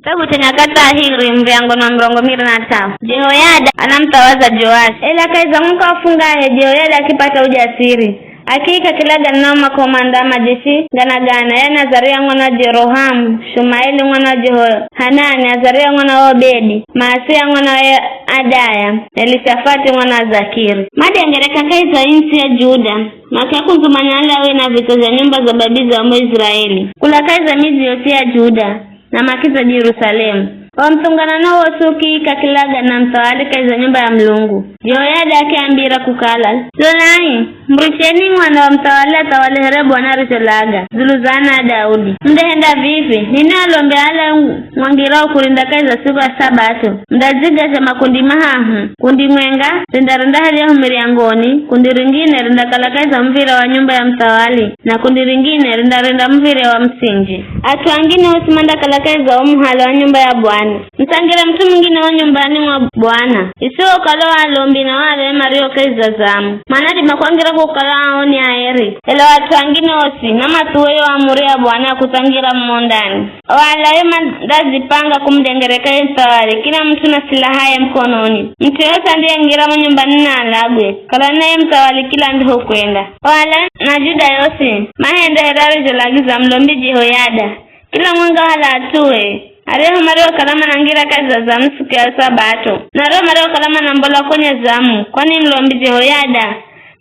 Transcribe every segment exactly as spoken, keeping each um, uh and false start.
Kitabu cha Nyakati Tahiri, muryango na murongo miri na t'ahu. Jehoyada anamuthawaza Joashi. Ela kahi za mwaka wa fungahe, Jehoyada akipata ujasiri. Akiika akilagana na o makomanda a majeshi gana-gana, yani Azaria mwana wa Jerohamu, Shumaeli mwana wa Jehohanani, Azaria mwana wa Obedi, Maasia mwana wa Adaya, Elishafati mwana wa Zakiri. Madengereka kahi za ntsi ya Juda, makiakundzumanya Alawi na vitso zha nyumba za babi zao mo Iziraeli, kula kahi za midzi yosi ya Juda, na makidza Jerusalemu. O muthunganano wosi ukiika akilagana na muthawali kahi za nyumba ya Mulungu. Jehoyada akiambira kukala, "Lolai, muricheni mwana wa muthawali athawali here Bwana arizholaga, dzulu za ana a Daudi. Mundahenda vivi, ninwi alombi ala mwangirao kurinda kahi za siku ya Sabato, mundadzigazha makundi mahahu, kundi mwenga rindarenda haryahu miryangoni, kundi ringine rindakala kahi za muv̱ira wa nyumba ya muthawali, na kundi ringine rindarenda muv̱ire wa musinji. At'u angine osi mandakala kahi za wo muhalo wa nyumba ya Bwana. Musangire mut'u mungine wo nyumbani mwa Bwana, isiwo ukala o alombi na o alemi mario kahi za zamu. Manadima kwangira kwa kukala ao ni aeri, ela o at'u angine osi namathuwe yo amuri ya Bwana ya kutsangira mumo ndani." O Alawi mandadzipanga kumudengereka ye muthawali, kila mut'u na silahaye mukononi. Mut'u yosi andiyengira mo nyumbani naalagwe. Kalani na ye muthawali kila andihokwenda. O Alawi na Juda yosi mahende here arizholagiza mulombi Jehoyada. Kila mwenga wahala at'ue, aryahu mariokala manangira kahi za zamu siku ya Sabato, na aryahu mariokala manambola kwenye zamu, kwani mulombi Jehoyada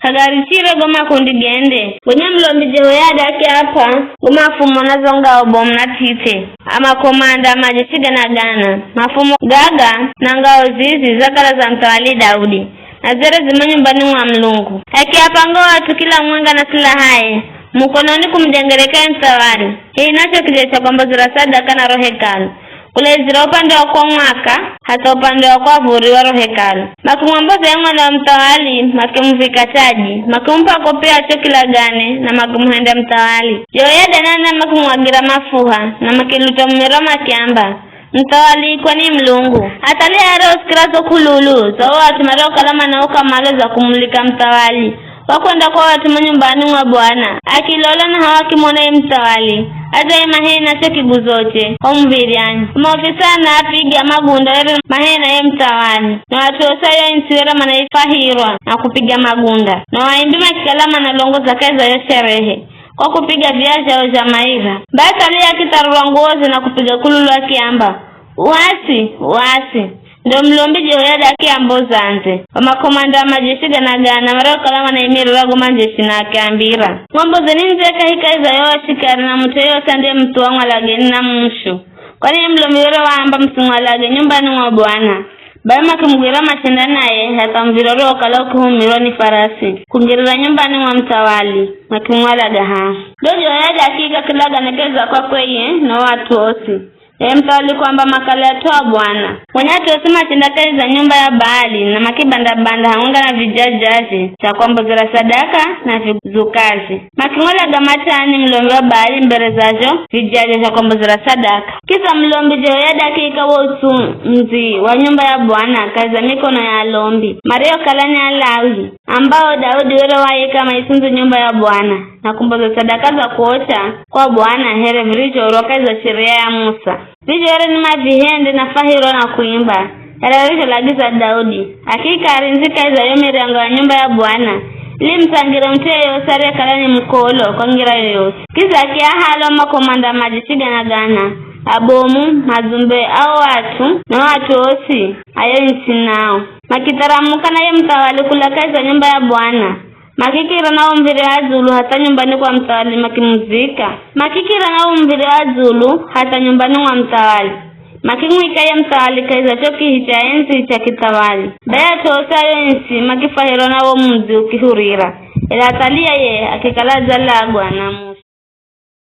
k'agarichire go makundi gende. Gonya mulombi Jehoyada akiap'a go mafumo na zo ngao bomu na t'it'e, a makomanda a majeshi gana-gana. Mafumo gaga na ngao zizi zakala za muthawali Daudi, na zere zimo nyumbani mwa Mulungu. Akiapanga o at'u kila mwenga na silahaye mukononi kumudengereka ye muthawali, hehi nacho kija cha kwambozera sadaka na ro hekalu, kulaizira upande wa kwa mwaka hatha upande wa kwa vuri wa ro hekalu. Makimwamboza ye mwana wa muthawali, makimuvika taji, makimup'a kopia cho kilagane, na makimuhenda muthawali. Jehoyada na ana makimwagira mafuha, na makiluta mumiro makiamba, "Muthawali kwani Mulungu." Athalia here usikira zo k'ululu za o at'u mariokala manauka malo za kumulika muthawali, wakwenda kwa at'u mo nyumbani mwa Bwana, akilola na hawa akimona ye muthawali, adzaima hehi na cho kiguzoche, wamuv̱iryani. Maofisa na apiga magunda were ma hehi na ye muthawali, na at'u osi a yo ntsi were manaifahirwa na kupiga magunda, na o aimbi makikala manalongoza kahi za yo sherehe, kwa kupiga viya zhao zha maira. Bai Athalia akitharurwa nguwoze na kupiga k'ululu akiamba, "Uasi, uasi!" Ndo mulombi Jehoyada akiamboza ndze. O makomanda a majeshi gana-gana mariokala manaimirira go majeshi na akiambira, "Mwambozeni ndze kahikahi za yo ashikari na mut'u yeyosi andiyemuthuwa mwalageni na mushu. Kwani ye mulombi were waamba musimwalage nyumbani mwa Bwana." Bai makimugwira machenda naye hatha muv̱iro uriwokala ukihumirwa ni farasi kungirira nyumbani mwa muthawali, makimwalaga haho. Ndo Jehoyada akiika kilagane kahi za kwakwe iye na o at'u osi. Ye muthawali kwamba makale at'u a Bwana. Gonya at'u osi machenda kahi za nyumba ya Baali na makibanda-banda hamwenga na vijajaje zha kwambozera sadaka na vizukaje. Makimwalaga mat'ani mulombi wa Baali mbere za zho vijaja zha kwambozera sadaka. Kidza mulombi Jehoyada akiika wo utsundzi wa nyumba ya Bwana kahi za mikono ya alombi, mariokala ni Alawi, ambao Daudi were waika maitsundzi nyumba ya Bwana, na kumboza sadaka za kuocha kwa Bwana here virizhorwa kahi za Sheria ya Musa. Vizho were ni mavihende na fahiro na kuimba, here arizholagiza Daudi. Akiika arindzi kahi za yo miryango ya nyumba ya Bwana, ili musangire mut'u yeyosi ariyekala ni mukolo kwa ngira yoyosi. Kidza akiahala o makomanda a majeshi gana-gana, abomu, madzumbe a o at'u, na o at'u osi a yo ntsi nao. Makitharamuka na ye muthawali kula kahi za nyumba ya Bwana, makikira na wo muv̱irya wa dzulu hatha nyumbani kwa muthawali makimuzika. Makikira na wo muv̱irya wa dzulu hatha nyumbani mwa muthawali, makimwika ye muthawali kahi za cho kihi cha endzi cha kithawali. Bai at'u osi a yo ntsi makifwahirwa na wo mudzi ukihurira, ela Athalia ye akikala adzalagwa na mu